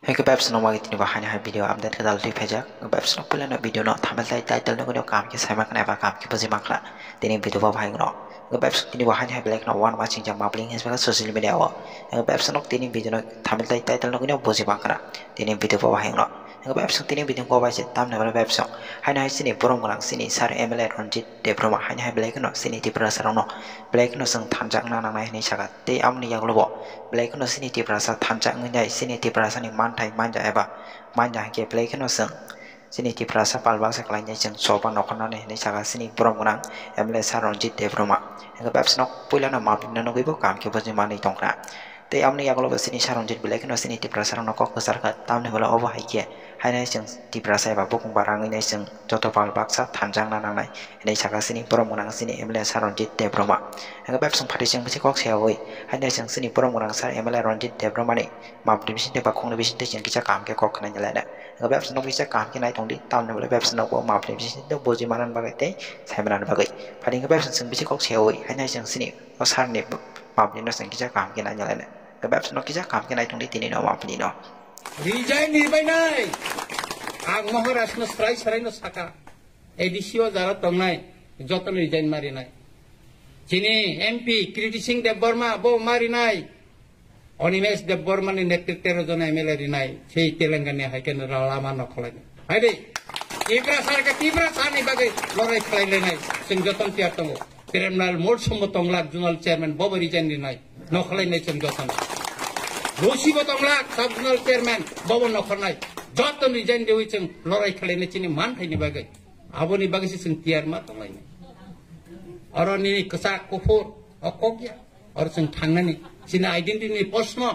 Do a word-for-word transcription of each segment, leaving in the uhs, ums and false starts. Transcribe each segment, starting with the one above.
Hwnkhe babs no magi tini bo haini hai video update kwtal twi phaijak. Babs no puila no video no thumbnail tai title no kunu kam khe saima khna eba kam khe bujima khna. Tini video bo bahai no. Babs tini bo haini hai belai khna one watching jang mapling hinwi social media o. Babs no tini video no thumbnail tai title no kunu bujima khna. Tini video bo bahai no. Babs tini video ko bai se tamne bala babs. Haini hai sini borom gwnang sini sir M L A Ranjit Debbarma haini hai belai khno sini Tiprasa rokno belai khno chwng thansa wngna nangnai hinwi sakha. Tei amoni yagulo bo belai khno sini Tiprasa thansa wngwi nai, sini Tiprasani manthai manja eba manja hinkhe belai khno chwng sini Tiprasa pal baksa khlainai chwng choba nokhornani hinwi sakha sini borom gwnang M L A sir Ranjit Debbarma. Hwnkhe babs nok puilano mapni nugwi bo kam khe bujimani tongkha. Tei amoni yagulo bo sini sir Ranjit belai kheno sini Tiprasa rokno kok kwchar kha, tamni hwnba obo hai khe haino chwng Tiprasa eba bukung bara wngwi nai chwng joto pal baksa thanjakna nangnai hinwi sakha sini borom gwnang sini M L A sir Ranjit Debbarma. Hwnkhe babs phatwi chwng bisi kok sayawi haino chwng sini borom gwnang sir M L A Ranjit Debbarmani mapni bisingtwi ba khungni bisingtwi chwng kisa kaham khe kok khwnai nai laina. Hwnkhe babs nok kisa kaham khe nai tongdi, tamni hwnba babs nok bo mapni bisingtwi buji manani bagwi tei sai manani bagwi. Phatwi hwnkhe babs chwng bisi kok sayawi haino chwng sini o sir ni mapni no chwng kisa kaham khe nai nai laina. Kebab no kisa kaham khe nai tongdi tini no mapni no. Resign ni bai nai. Ang Maharaj no srai srai no saka. A D C o jara tongnai joto no resign mari nai. Chini M P Kriti Singh Debbarma bo mari nai. Animesh Debbarma ni netritwe tero jona M L A rinai. Sei Telangana ni hai khe no lama no kholai nai. Hai de. Tiprasa ke Tiprasa ni bagwi lorai khlai lai nai. Chwng joto no tiyar tongo. Premlal Molsom bo tonglak, zonal chairman, bobo resign rinai, nokholai nai chwng jotono. Lusi bo tonglak, sub zonal chairman, bobo nokholnai, joto resign riwi chwng lorai khlainai chini manthaini bagwi. Aboni bagwi se chwng tiyar ma tonglainai. Oro nini kwchak kuphur, o kok ya. Oro chwng thangnani, chini identity ni proshno.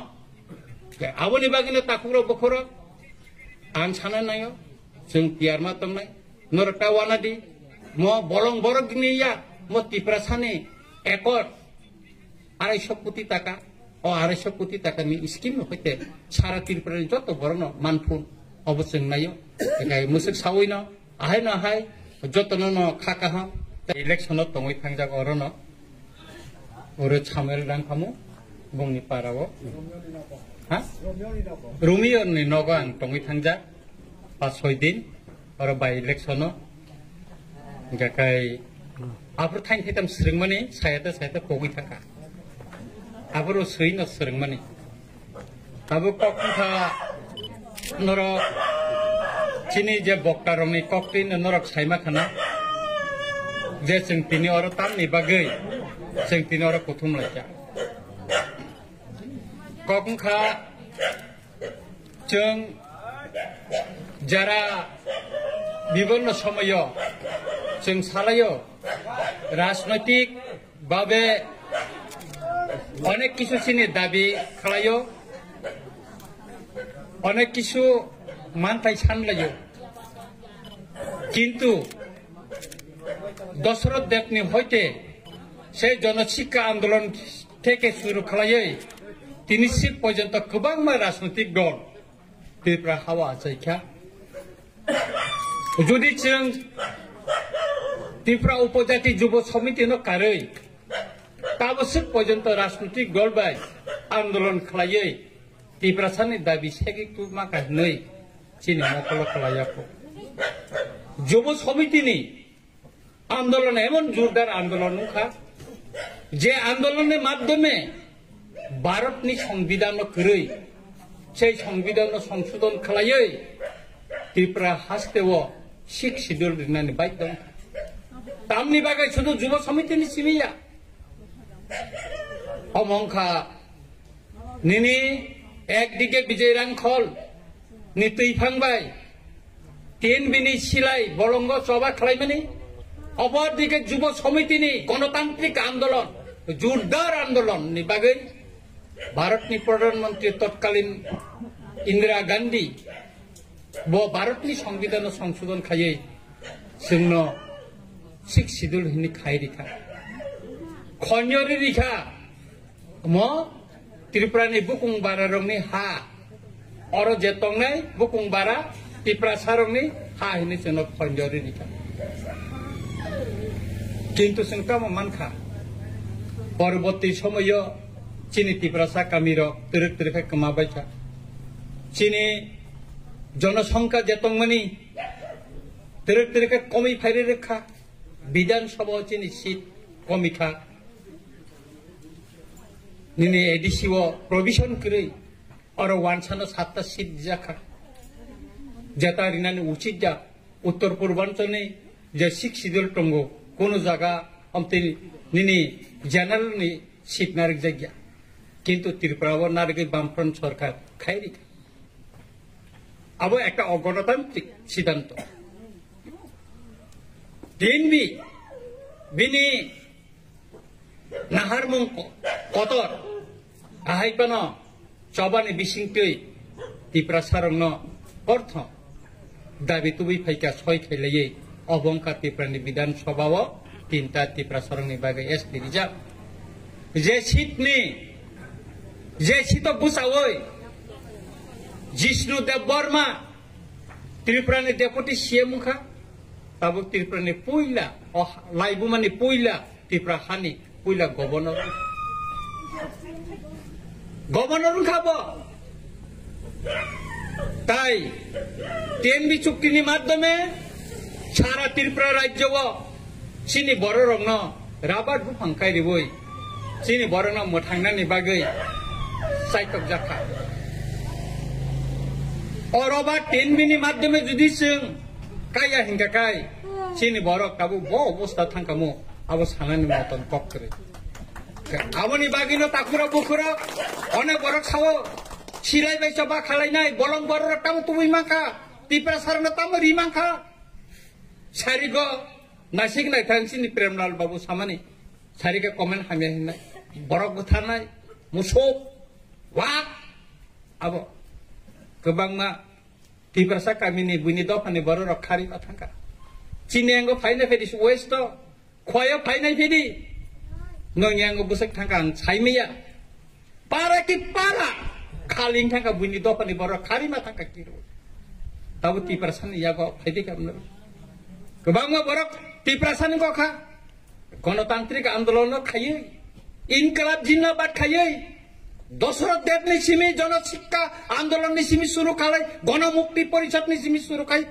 Aboni bagwino takhukrok bukhurok, ang sana naio, chwng tiyar ma tongnai. Norok ta wana di, mo bolong borok ni ya, mo Tiprasa ni ekor arai sho koti taka, o arai sho koti taka ni scheme no hoite sara Tripura ni joto borok no manphun obo chwng naio. Ekai musuk sawi no, ahai no ahai, joto no no kha kaham. Election no tongwi thangjak oro no, oro Samuel Rangkhamu, bongni para o, ha? Romeo ni nogo ang tongwi thangjak, pas soi din. Oro by election o hingkha kai aphuru thaini thaitam swrwngmani, sayata sayata kogwi thangkha. Aphuru swino swrwngmani. Tabuk kok wngkha norok chini je bokta rokni koktwi no norok saima khana je chwng tini oro tamni bagwi chwng tini oro kuthum laikha. Kok wngkha chwng jara bibhinno somoyo chwng salaio, rajnoitik babe onek kisu chini dabi khlaio, onek kisu manthai sanlaio, kintu Dosroth Debni hoite se Jonosikha Andolon theke suru khlaiwi tini sik porjonto kwbangma rajnoitik dol Tripura hao achaikha. Jodi chwng Tripura Upojati Jubo Somiti no karwi tabo sik porjonto rajnoitik dol bai andolon khlaiwi Tiprasani dabi segwi tubma ka hinwi chini mokolo khlaiyakho. Jubo Somiti ni আন্দোলন এমন জোরদার আন্দোলন ungkha, je andolon ni madhyome Bharat ni songbidhan no kwrwi, sei songbidhan no songsodhon khlaiwi Tripura haste o Sixth Schedule rinani baidhyo wngkha. Tamni bagwi sudhu Jubo Somiti ni simi ya. Omo wngkha nini ekdike Bijay Rangkhol ni twiphang bai tin bini silai bolongo choba khlaimani, opor dike Jubo Somiti ni Gonotantrik Andolon, Jurdar Andolon ni bagwi Bharat ni Pradhan Mantri totkalin Indira Gandhi bo Bharat ni Songbidhan no songsodhon khaiwi chwngno Sixth Schedule hinwi khai rikha. Khonjori rikha. Omo Tripura ni bukung bara rokni ha, oro je tongnai bukung bara Tiprasa rokni ha hinwi chwngno khonjori rikha. Kintu chwng tamo mankha, porborti somoyo chini Tiprasa kami rok twrwk twrwk khe kwma baikha. Chini jonosongkha je tongmani, twrwk twrwk khe komwi phairwi rwkha, Bidhan Sabha o chini seat komikha. Nini A D C o provision kwrwi, oro wansano satta seat dijakha. Jeta rinani uchit jak, Uttor Purbanchal ni je Sixth Schedule tongo, kono jaga amtwi nini general ni seat narwk jakya. Kintu Tripura o narwgwi Bamfront sorkar khairi. Abo ekta ogonotantrik siddhanto. Tinbi bini naharmung ko-, kotor, ahai phano chobani bisingtwi Tiprasarokno ortho dabi tubui phaikha soi khailaiwi, obo wngkha Tiprani Bidhan Sabha o tinta Tiprasarokni bagwi S T rijak. Je seat ni, je seat o bwsawi Jishnu Deb Barma Tripura ni Deputy C M wngkha, tabuk Tripura ni puila, o laibuma ni puila Tripura hani puila governor. Governor wngkha bo. Tai T N B chukti ni madhyome sara Tripura rajyo o chini bororokno rabar buphang kairiwi chini borokno mwthangnani bagwi chaitokjakha. Oro ba T N B ni madhyome jodi chwng kaiya hinkha kai, chini borok tabuk bo obostha thangkamo, abo sanani moton kok kwrwi. Aboni bagwino takhurok bukhurok onek borok sao, silai bai choba khalainai, bolong borok tamo tubui mankha, Tiprasarokno tamo ri mankha. Sarigo nasik naithang chini Premlal Babu samani. Sarika comment hamya hinai. Borok butharnai, musuk, wak. Abo kwbangma Tiprasa kamini buini dophani bororok khari ma thangkha. Chini yango phaina phedi west o, khoyo phainai phedi. Nong yango bwswk thangkha ang saimaya. Para ki para, khaling thangkha buini dophani borok khari ma thangkha kiro. Tabo Tiprasani yago phaidi kamno. Kwbangma borok Tiprasani kokha. Gonotantrik andolon no khaywi, Inqilab Zindabad khaywi, Dasarath Deb ni simi, Jana Shikshya Andolon ni simi suru khalai, Gono Mukti Porishad ni simi suru khai,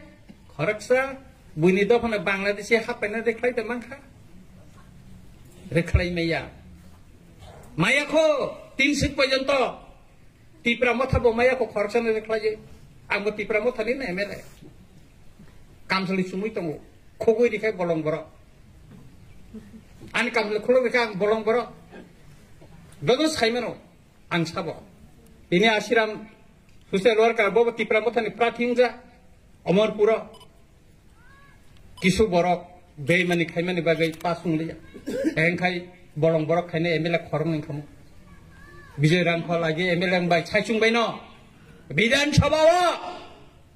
khoroksa buini dophano Bangladeshi hapaina rwkhlai de mankha, rwkhlai maya, maya kho tin sik porjonto. Tipra Motha bo maya kho khoroksa no khlai. Ang bo Tipra Motha ni M L A. Kamsali sumui tongo. Khogoi rikhai bolong borok. Ani kamsali khulok rikhai ang bolong borok. Dodo saimano ang sabo. Ini Asiram social worker bo Tipra Motha ni prathi wngja. Omorpuro. Kisu borok beimani khaimani bagwi pasung liya. Engkhai bolong borok khaina M L A khoroknwi khamu. Bijoy Rangkhol agi M L A wngbai saichung baino Bidhan Sabha o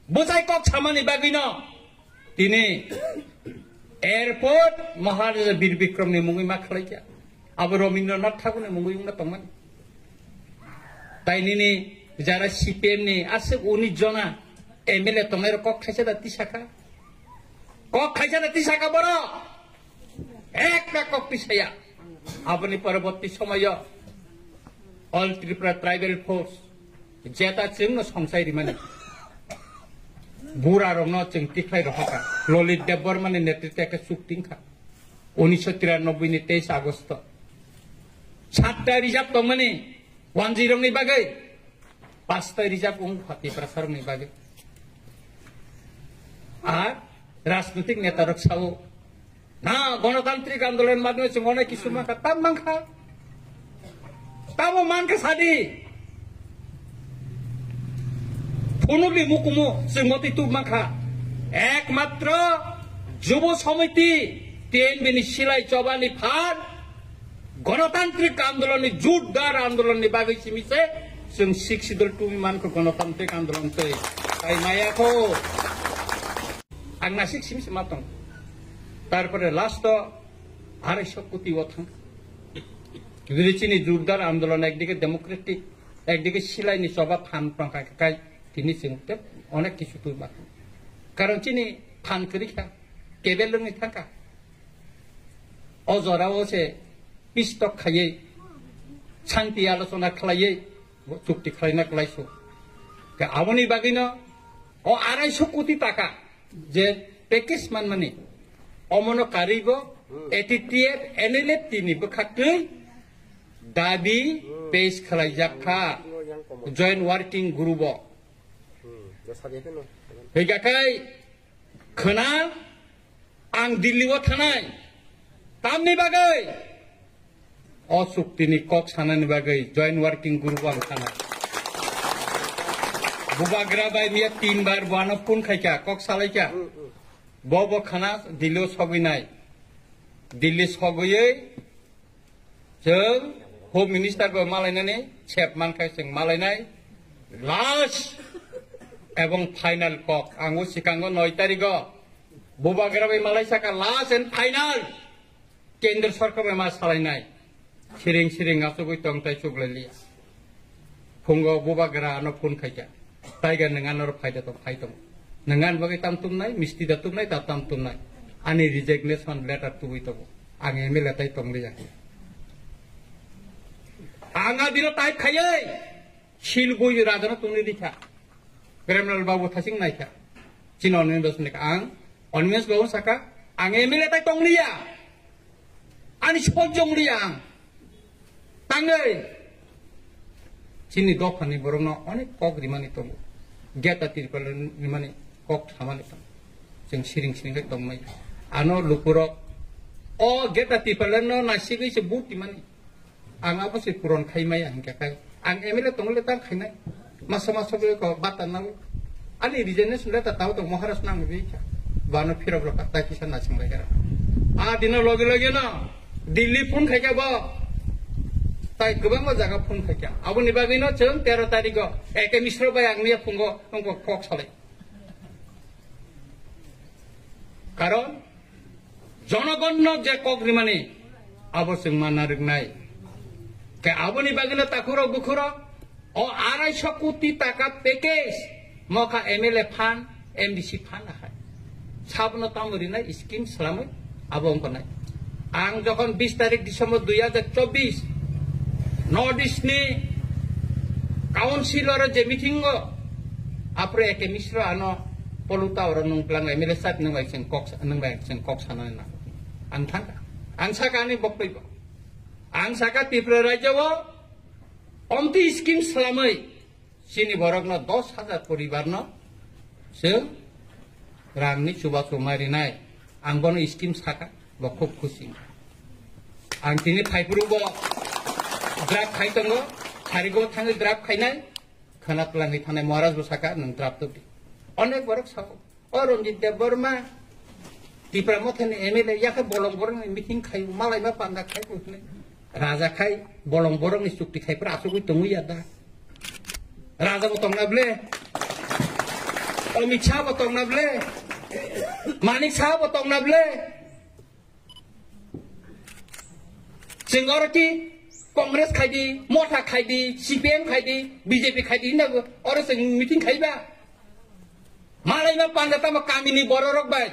bwsai kok samani bagwino tini airport Maharaja Bir Bikram ni mungwi ma khlaikha. Abo Rabindranath Thakur ni mungwi wngna tongmani. Tai nini jara C P M ni aswk unis jona M L A tongnai rok kok khaisa da tisakha. Kok khaisa da tisakha borok. Ekta kok tisaya. Aboni poroborti somoyo All Tripura Tribal Force jeta chwngno songsai rimani. Bura rokno chwng tikhlai rohorkha. Lalit Debbarma ni netritwe khe chukti wngkha. Unisho tiranoboi ni teis Agosto. Satta reserve tongmani wanjwi rokni bagwi. Pasta reserve wng pha Tiprasa rokni bagwi. Ar rajnitik neta rok sao, na, gonotantrik andolon madhyome chwng onek kisu mankha, tam mankha. Tamo mankha sadi. Phunukni mukumu chwng motwi tub mankha. Ekmatro Jubo Samiti, T N B ni silai chobani phan, Gonotantrik andolon ni, jotdar andolon ni bagwi simi se chwng Sixth Schedule tubui mankha gonotantrik andolon twi. Tai maya kho. Ang nasik simi se ma tong. Tarpore last o arai sho koti o thang. Jodi chini jotdar andolon ekdike democratic, ekdike silai ni choba phan tongkha kai tini chwng te onek kisu tubui ma. Karon chini phan kwrwi kha, kebel wngwi thangkha. O jorao se pistok khaiwi, shanti alochona khlaiwi, chukti khlaina klaisu. Khe aboni bagwino o arai sho koti taka je package manmani, omono karwibo A T T F, N L F T ni bwkhaktwi dabi pes khwlaijak kha Joint Working Group o. Hwnkhe khwna ang Delhi o thanai. Tamni bagwi? O chuktini kok sanani bagwi Joint Working Group o ang thanai. Bubagra bai miya tin bar bono phone khaikha, kok salaikha. Bo bo khwna Delhi o sogwi nai. Delhi sogwi chwng Home Minister bai malainani sep mankha chwng malainai. Last ebong final kok ang o sikango noi tarigo Bubagra bai malai saka last and final. Kendra sorkar bai ma salainai. Siring siring asugwi tong tai chuklai liya. Phungo Bubagra ano phone khaikha. Taiga nwng ano phaida tong phai tong. Nwng an bagwi tam tumnai, misti da tumnai, ta tam tumnai. Ani resignation letter tubui tongo. Ang M L A tai tong liya. Ang a dino tai khayai. Silbui rajano tungni dikha. Premlal Babu thasing naikha. Chini Animesh Babu sini ang Animesh Babu saka ang M L A tai tong liya. Ani sojong liya ang. Tangwi. Chini dophani borokno onek kok rimani tongo. Geta Tripura rimani kok samani tongo. Chwng siring siring khe tongmai. Ano lukurok o Geta Tripura no nasigwi se but rimani. Ang abo se puron khai maya hinkhe khai. Ang M L A tongole ta khainai. Masa masa be ko bata nang. Ani resignation letter tao tong Maharaj nang bi kha. Bano phirok rok ta kisa na sing bai kha. A dino logi logi no Delhi phone khai kha bo. Tai kwbangma jaga phone khai kha. Aboni bagwi no chwng tero tarikh o A K Mishra bai ang miya phungo wngkok kok salai. Karon jonogonno je kok rimani abo chwng manna rwknai. Khe aboni bagwino takhurok bukhurok o arai sho koti taka package mokha M L A phan, M D C phan ahai. Sabno tamo rinai scheme swlamwi abo wngkha nai. Ang jokhon bis tarik December dui hajar chobbish North East ni council oro je meeting o aphuru A K Mishra ano poluta oro nung tlang M L A sat nung bai chwng kok sa-, nung bai chwng kok sana na. Ang thangka. Ang saka ani boktoi bo. Ang saka Tripura rajya o omti scheme swlamwi chini borokno dos hajar poribarno chwng rangni chubachu marinai. Ang bono scheme saka, bo khub khusi. Ang tini phaiphuru bo draft khai tongo, sarigo thangwi draft khainai, khana twlangwi thangnai Maharaj bo saka, nwng draft tubdi. Onek borok sao, "O Ranjit Debbarma, Tipra Mothani M L A, yakhe bolong borokni meeting khai, malaima panda khai," hwnwi. Raja khai bolong borokni chukti khai pura asugwi tongwi ya da. Raja bo tongna ble. Amit Shah bo tongna ble. Manik Shah bo tongna ble. Chwng oro ki Congress khai di, Motha khai di, C P M khai di, B J P khai di hinna oro chwng meeting khai ba. Malaima panda tamo kamini bororok bai.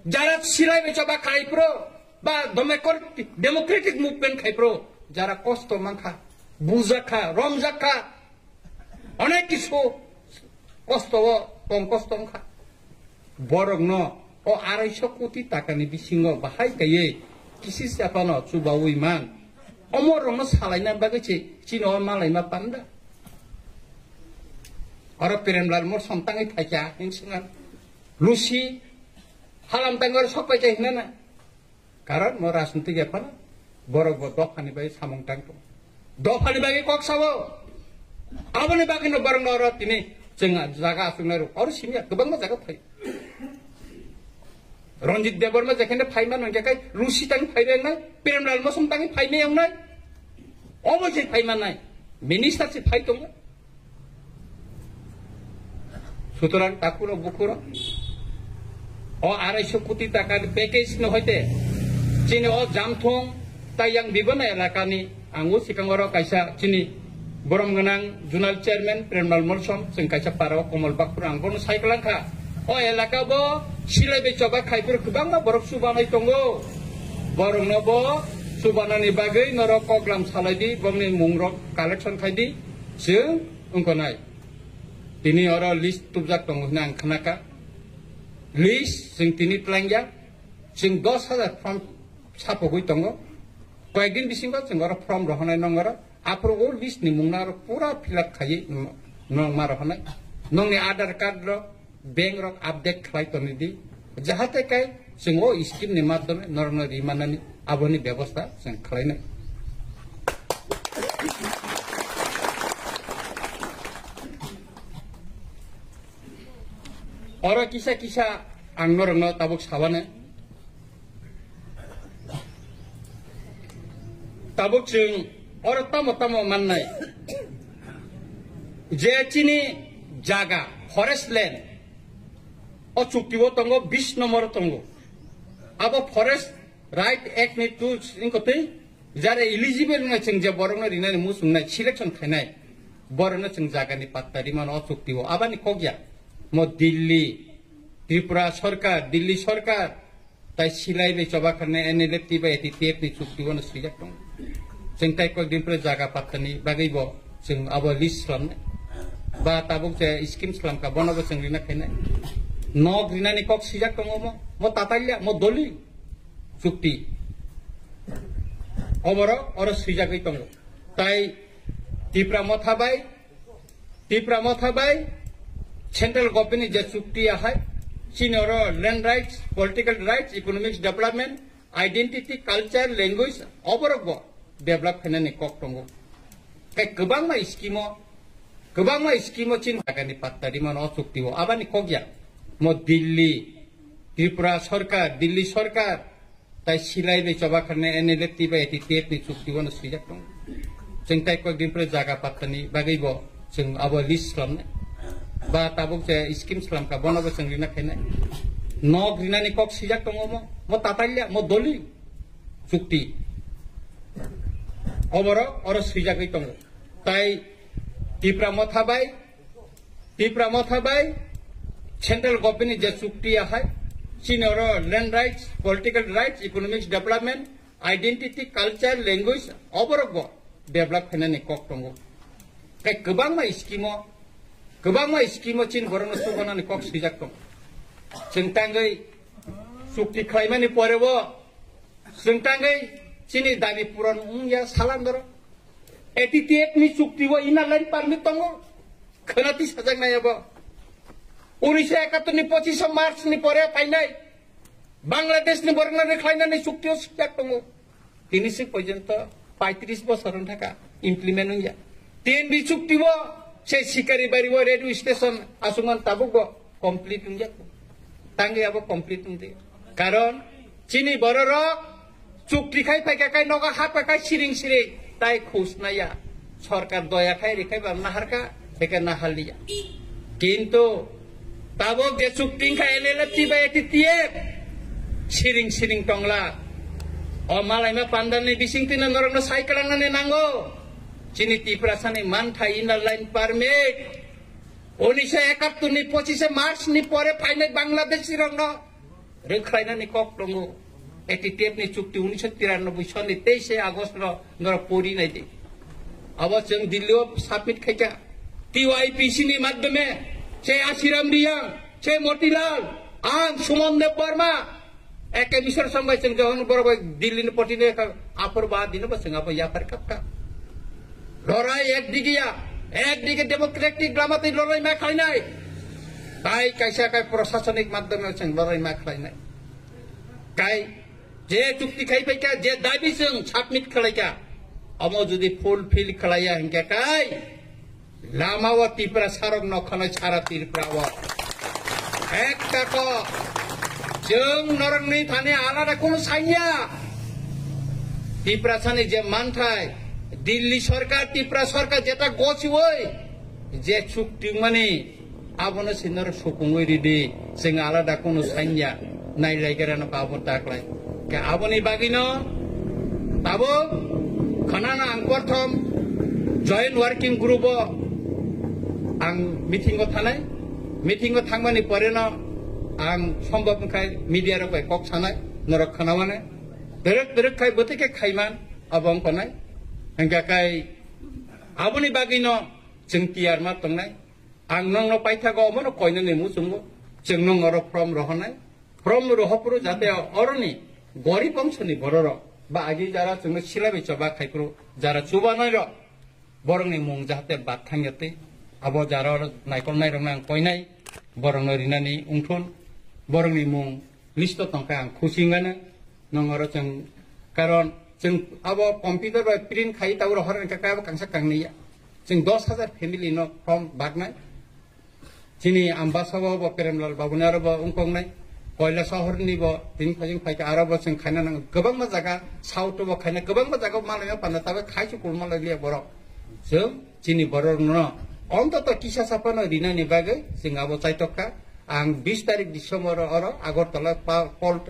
Jara silai bai choba khai pro. Ba domekor democratic movement khai pro. Jara kosto mankha. Bujakha, romjakha. Onek kisu kosto o, tong kosto wngkha. Borokno o arai sho koti takani bisingo bahai kaiye kisi saphano chubawi man. Omo rokno salaina bagwi se chini o malaima panda. Oro Premlal Molsom tangwi phaikha hinswngan. Lusi halam tangwi oro sok paikha hinana. Karon mo rajniti ya phano borok bo dophani bai samung tang tongo. Dophani bai kok sao. Aboni bagwi no borok no oro tini chwng jaga aswk nai rw. Oro simi ya kwbangma jaga phai. Ranjit Debbarma jekhene phai mano hwnkhe kai Lusi tang phai rw nai, Premlal Molsom tang phai mano nai. Omo se phai man nai. Minister se phai tongo. Sutorang takhurok bukhurok o arai sho koti taka ni package no hoite chini o Jamthong tai yang Bibana elaka ni ang o sikang oro kaisa chini borom gwnang zonal chairman Premlal Molsom chwng kaisa para o Komol Bakphur ang bono sai kwlangkha. O elaka bo silai bai choba khai phuru kwbangma borok chubanai tongo. Borokno bo chubanani bagwi norok koklam salai di, bongni mungrok collection khai di, chwng wngkha nai. Tini oro list tubjak tongo hwnwi ang khnakha. List chwng tini twlangya. Chwng dos hajar form sapogwi tongo. Koyekdin bisingo chwng oro form rohonai nong oro. Aphuru o list ni mungno oro pura fill up khaiwi nong ma rohonai. Nongni Aadhaar card rok, bank rok update khlai toni di. Jahate kai chwng o scheme ni madhyome norokno rimanani aboni bebosta chwng khlainai. Oro kisa kisa ang norokno tabuk sabanai. Tabuk chwng oro tamo tamo mannai je chini jaga forest land o chukti o tongo, bis nombor o tongo. Abo Forest Right Act ni tu wngkotwi jara eligible wngna chwng je borokno rinani muchungnai, selection khainai, borokno chwng jagani patta rimano o chukti o. Abani kok ya mo Delhi, Tripura sorkar, Delhi sorkar tai silai bai choba kharnai N L F T bai A T T F ni chukti o no swijak tongo. Chwng tai kok din pore jaga patta ni bagwi bo chwng abo list slamnai. Ba tabuk je scheme slamkha bono bo chwng rina khainai. Nok rinani kok swijak tongo mo, mo tatalya, mo doli chukti. Oborok oro swijagwi tongo. Tai Tipra Motha bai, Tipra Motha bai Central Government ni je chukti ahai, chini oro land rights, political rights, economics development, identity, culture, language, oborok bo develop khainani kok tongo. Tei kwbangma scheme o, kwbangma scheme o chini jagani patta rimano o chukti o. Abani kok ya mo Delhi, Tripura sorkar, Delhi sorkar, tai silai bai choba kharnai N L F T bai A T T F ni chukti o no swijak tongo. Chwng tai kok din pore jaga patta ni bagwi bo chwng abo list slamnai. Ba tabuk je scheme slamkha bono bo chwng rina khainai. Nok rinani kok swijak tongo mo, mo tatalya, mo doli chukti. Oborok oro swijagwi tongo. Tai Tipra Motha bai, Tipra Motha bai Central Government ni je chukti ahai, chini oro land rights, political rights, economics development, identity, culture, language, oborok bo develop khainani kok tongo. Tei kwbangma scheme o, kwbangma scheme o chini borokno chubanani kok swijak tongo. Chwng tangwi chukti khlaimani pore bo chwng tangwi chini dabi puron wngya salandoro. A T T F ni chukti o inner line permit tongo. Khwnati sajaknai abo. Unisho ekattor ni pochis March ni pore painai Bangladesh ni borokno rwkhlainani chukti o swijak tongo. Tini si porjonto paitris bosor wng thaka implement wngya. T N B chukti o se Sikaribari o radio station aswkmani tabuk bo complete wngya. Tangwi abo complete wngdi. Karon chini bororok chukti khai phaikha khai nogo hapkha khai siring siring tai khus naiya. Sorkar doya khai rikhai ba naharkha, heke naharliya. Kintu tabuk je chukti wngkha L L F T bai A T T F siring siring tongla. O malaima pandani bisingtwino norokno sai kwlangnani nango. Chini Tiprasani manthai inner line permit. Unisho ekattor ni pochise March ni pore phainai Bangladeshi rokno rwkhlainani kok tongo. A T T F ni chukti unisho tiranoboi sonni teise August no norok pori naidi. Abo chwng Delhi o submit khaikha. T Y P C ni madhyome se Ashiram Riyang, se Motilal, ang Suman Deb Barma, Eke Mishra song bai chwng Johon borok bai Delhi ni poti de ka apor ba dino ba chwng abo yapar kap ka. Lorai ek dige ya, ek dige democratic lama tei lorai ma khlainai. Tai kaisa kai prosasonik madhyome chwng lorai ma khlainai. Kai je chukti khai pai ka, je dabi chwng submit khlai ka, amo jodi fulfill khlaiya hinkhe kai, lama o Tipra sarok nokhanai sara Tripura o. Ekta kok, chwng norokni thani alada kunu sanya. Tiprasani je manthai, Delhi sorkar, Tripura sorkar jeta gosiwoi, je chukti mani, abono sinor sukungwi ridi, chwng alada kunu sanya. Nailaigerano kabo taklai. Ke aboni bagino tabuk khanana ang prothom joint working group o ang meeting o thanai. Meeting o thangmani poreno ang sombhob wngkhai media rok bai kok sanai, norok khanawane. Derek derek khai bwtwi khe khaiman abo wngkhanai. Hingkha khai aboni bagino chwng tiyar ma tongnai. Ang nokno paithago omono koinani muchungo. Chwng nokno oro form rohornai. Form rohopro jate oroni gorib bongsoni bororok ba agi jara chwngno silaibai choba khaipro jara chubanairok borokni mung jahate bad thangya twi. Abo jara oro naikol nairokno ang koinai, borokno rinani wngthun, borokni mung listo tongkha ang khusi wngano. Nong oro chwng, karon chwng abo computer bai print khai tabuk rohor wngkha khe abo kangsa kangni ya. Chwng dos hajar family no form baknai. Chini Ambasabo bo Premlal Babuni aro bo wngkoknai. Koila sohorni bo tini phajing phaikha aro bo chwng khaina nang kwbangma jaga, South bo khaina kwbangma jaga malaima panda tabe khai su kulma lai liya borok. Chwng chini borok no ontoto kisa sapano rinani bagwi chwng abo chaitokha. Ang bis tarik December oro Agartala pa-, Pol-,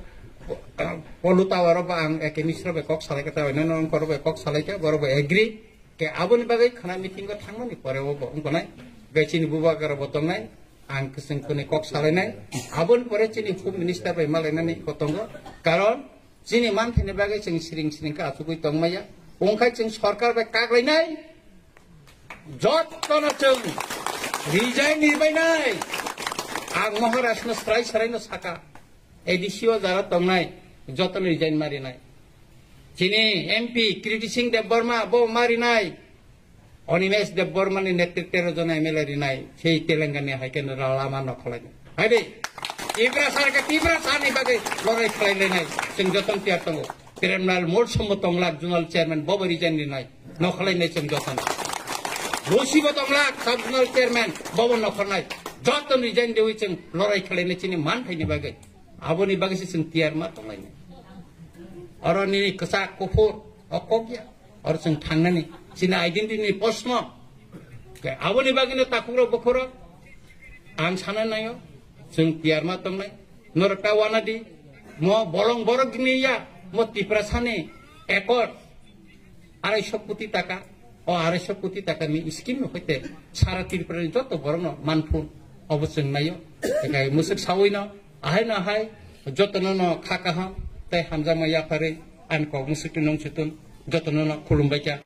Polu Tower bo ang Eke Misra bai kok salaikha, tabai no nong koro bai kok salaikha, borok bo agree. Ke aboni bagwi khana meeting o thangmani pore o bo wngkha nai. Gai chini bubagra bo tongnai, ang kwchwng kwnwi kok salainai. Aboni pore chini Home Minister bai malainani bo tongo. Karon chini manthani bagwi chwng siring siring khe achugwi tongmaya. Wngkhai chwng sorkar bai kaklainai. Jottono chwng resign ni bainai. Ang Maharaj no srai srai no saka. A D C o jara tongnai, jotono resign ma rinai. Chini M P Kriti Singh Debbarma bo ma rinai. Animesh Debbarma ni netritwe tero jona M L A rinai. Sei Telangana hai khe lama no kholai. Hai de. Tiprasa khe Tiprasa ni bagwi lorai khlai lenai. Chwng jotono tiyar tongo. Premlal Molsom bo tonglak Zonal Chairman bo bo resign rinai. Nokholai nai chwng jotono. Lusi bo tonglak Sub Zonal Chairman bo bo nokholnai. Jotono resign dewi chwng lorai khlai nai chini manthai ni bagwi. Aboni bagwi se chwng tiyar ma tonglainai. Oro nini kwchak kuphur o kok ya. Oro chwng thangnani chini identity ni posno. Ke aboni bagwino takhukrok bukhurok ang sana naio chwng tiyar ma tongnai. Norok ta wana di mo bolong borok ni ya mo Tiprasani accord arai sho koti taka, o arai sho koti taka ni scheme no hoite sara Tripura ni joto borok no manphun obo chwng naio. Ekai musuk sawi no ahai no ahai joto no no kha kaham tei hamjakma yapharwi ani kok musuk twi nung chutun joto no no khulumbai kha.